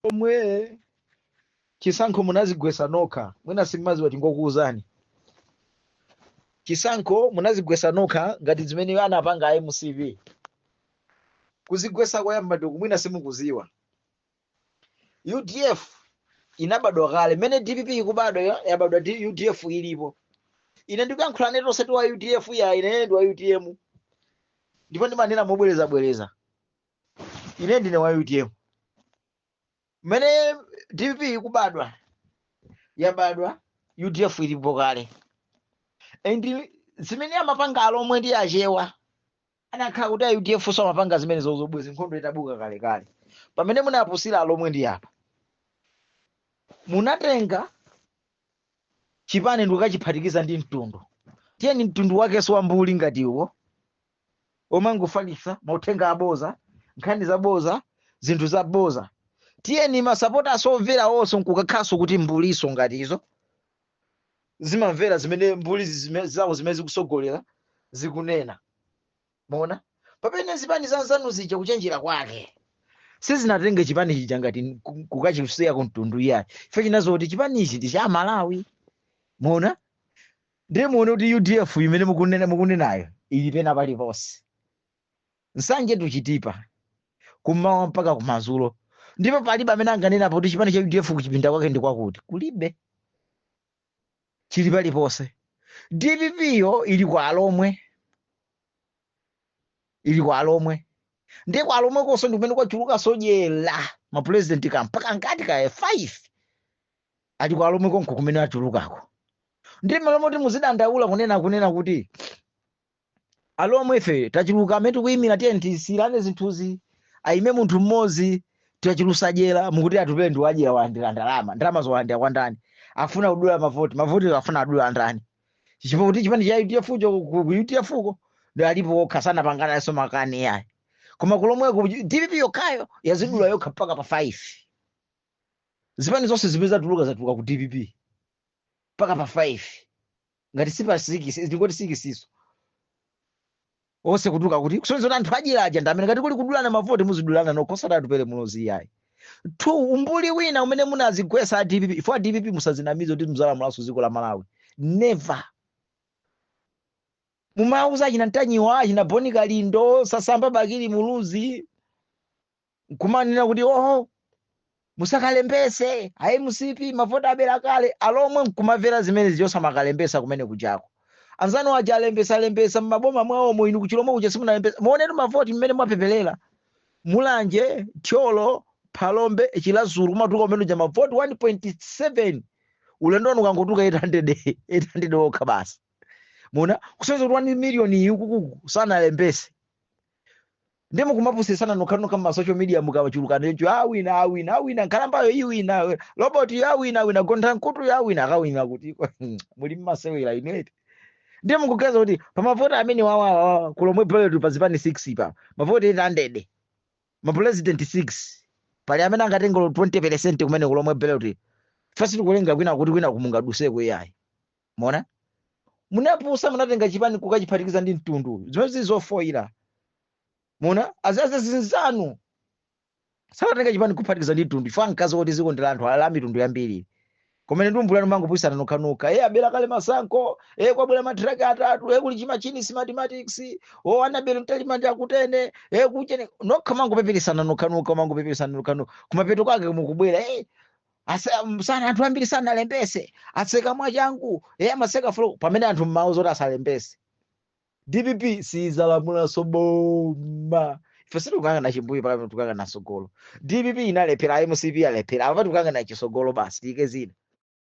Omwe chisankho munazigwesa nokha, mwina simmaziwa, tingokuwuzani, chisankho munazigwesa nokha ngati zimene anapanga a MCP. Kuzigwesa koyamba ndiku mwina simukuziwa, UDF inabadwa kale mmene DPP ikubadwa, yabadwa UDF ilipo. Ine ndikuyankhula neto osati wa UDF ya, ine ndi wa UTM, ndipo ndimanena mobwerezabwereza, ine ndine wa UTM. Mmene DPP ikubadwa, yabadwa UDF ilipo kale, and zimene amapanga Alomwe ndi Achewa, anakhala kuti a UDF so amapanga zimene zozobwezi nkhondo itabuka kalekale. Pamene munapusira Alomwe ndi apa, munatenga chipani ndikukachiphatikiza ndi mtundu. Tiyeni, mtundu wakenso wambuli ngati uwo omangofalitsa mauthenga aboza, nkhani zaboza, zinthu zaboza. Tiyeni, masapota asomvera onso nkukakhaso kuti mbuliso ngati izo zimamvera zimene mbuli zawo zimene zikusogolera zikunena. Mona pamene zipani zanzanu zija, kuchenjera kwake sizinatenge chipani chija ngati kukachisiya ku mtundu iyayi. Ife chinazo kuti chipani ichi ndi cha Malawi. Mona, ndiye muone kuti UDF imene mukunenayo ili pena paliponse, Nsanje tuchitipa kummawa mpaka kumadzulo, ndipo palibe amene anganena kuti chipani cha UDF kuchipinda kwake ndi kwakuti, kulibe, chili paliponse. DPP yo ili kwa Alomwe, ili kwa Alomwe, ndiye kwa Alomwe konso ndi kumene kwachuluka sodyera mapurezidenti ka mpaka ngati ka 5 ali kwa Alomwe konko kumene achulukako. Ndi malo moti muzidandaula kunena kuti Alomwe ife tachuluka amene tikuyimira, tiye tisiyirane zinthuzi, ayime munthu mmodzi, tachulusa dyera. Mukuti Atupele ndi wadyera, walandira ndalama. Ndalama zolandira kwa ndani? Afuna kudula mavoti, mavoti afuna adula ndani? Chifukwa kuti chipani cha UDF cho ku UDF ko ndi alipo okha, sanapanganaso makani yayi. Koma kulomweko DPP yokhayo yazidula yokha mpaka pa 5. Zipani zonse zimene zatuluka, zatuluka ku DPP mpaka pa 5, ngati sipa 6, ndingoti 6 iso onse kutuluka, kuti kusonyeza kuti anthu adyera aja ndi amene. Ngati kuli kudulana mavoti, muzidulana nokha, osati Atupele Muluzi iyayi. Two, umbuli wina umene munazigwesa a DPP. Ifo a DPP, musazinamize kuti muzalamulanso dziko la Malawi, never. Mumauza achina Ntanyiwa, achina Boni Kalindo, Sasamba, Bakili Muluzi, nkumanena kuti oho, musakalembese ayi, MCP mavoti abera kale. Alomwe nkumamvera zimene zichosa makalembesa kumene kujako. Anzanu aja alembesa, alembesa mmaboma mwawomo, inu kuchilomwe kuja simunalembesa. Muonetu mavoti mmene mwapepelera Mulanje, Thyolo, Phalombe, Chiradzulu, kumatuluka kumene uja mavoti 1.7, ulendo wanu ukangotuluka 800, 800 okha basi. Muna kusonyeza kuti 1 million iyi ukukuku sanalembese. Ndi mukumapusisana nokhanokha ma social media, mukachulukana icho, awina, awina, awina, nkhalambayo iwina, robot yo awina, awina, gontha nkutu yo awina. Akawina kuti muli mmasewera ineti? Ndiye mukuganiza kuti pamavoti amene wawawa kulomwe ballot pa zipani 6, pa mavoti 800, mapresident 6, pali amene angatengelo 20% kumene kulomwe ballot? First tikulenga kwina kuti kwina kumungaduseko iyayi. Mona munapusa, munatenga chipani kukachiphatikiza ndi mtundu, zimene zili zofoira. Muna azazi zinzanu sanatenga chipani kuphatikiza ndi mtundu, ife ankazi kuti ziko ndi anthu ala mitundu yambiri. Kumene ndi umbulani, mangopusana nokhanokha. E, abera kale masankho, e, kwabwera matraki atatu, e, kuli chimachini Smartmatics, o anabera Mtalimanja akutene, e, kuchene nokha, mangopeperesana nokhanokha, mangopeperesana nokhanokha. Kumapeto kwake mukubwera, e, sana anthu ambiri sanalembese, atseka mwachangu, e, amaseka flo pamene anthu mmawu zoti asalembese. DPP sizalamulanso boma. Ife sitikukangana chimbuyo, pakati tikukangana sogolo. DPP inalephera, MCP alephera, apa tikukangana chisogolo basi, tiyike zina.